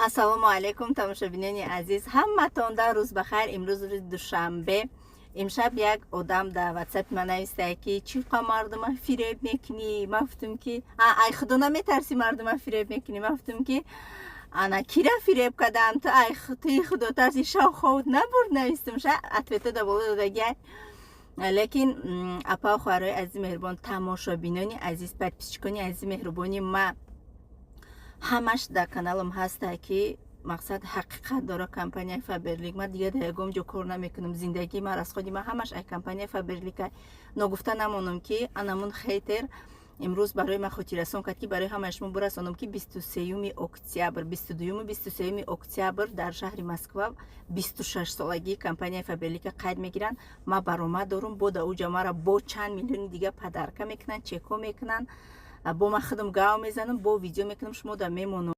Ассалому алайкум, тамошобинони азиз, ҳаматонда рӯз бахайр. Имрӯз рӯзи душанбе. Имшаб як одам дар Ватсапи ман навистае, ки чӣ қа мардума фиреб мекунӣ. Ман гуфтум, ки ай худо наметарсӣ, мардума фиреб мекунӣ. Ман гуфтум, ки ана кира фиреб кардам? Ту ай туи худотарси, шав ховт набурд. Навистум ша, ответа да боло додагиай. Лекин апа, хоҳарои азизи меҳрубон, тамошобинони азиз, подписчикони азизи меҳрубони ма, ҳамаш дар каналам ҳаста, ки мақсад ҳақиқат дора компанияи Фаберлик. Ман дигар дар ягон ҷо кор намекунам. Зиндагии ман, расходи ман ҳамаш ай компанияи Фаберлика. Ногуфта намонам, ки анамун хейтер имрӯз барои ман хотиррасон кард, ки барои ҳамаи шумо бирасонам, ки 23-юми октябр, 22-юму 23-юми октябр дар шаҳри Москва 26-солагии компанияи Фаберлика қайд мегиранд. Ман баромад дорум. Бо да уҷа мара бо чанд миллиони дига подарка мекунанд, чекҳо мекунанд. Бо ман худам гав мезанам, бо видео мекунам, шумо да мемонам.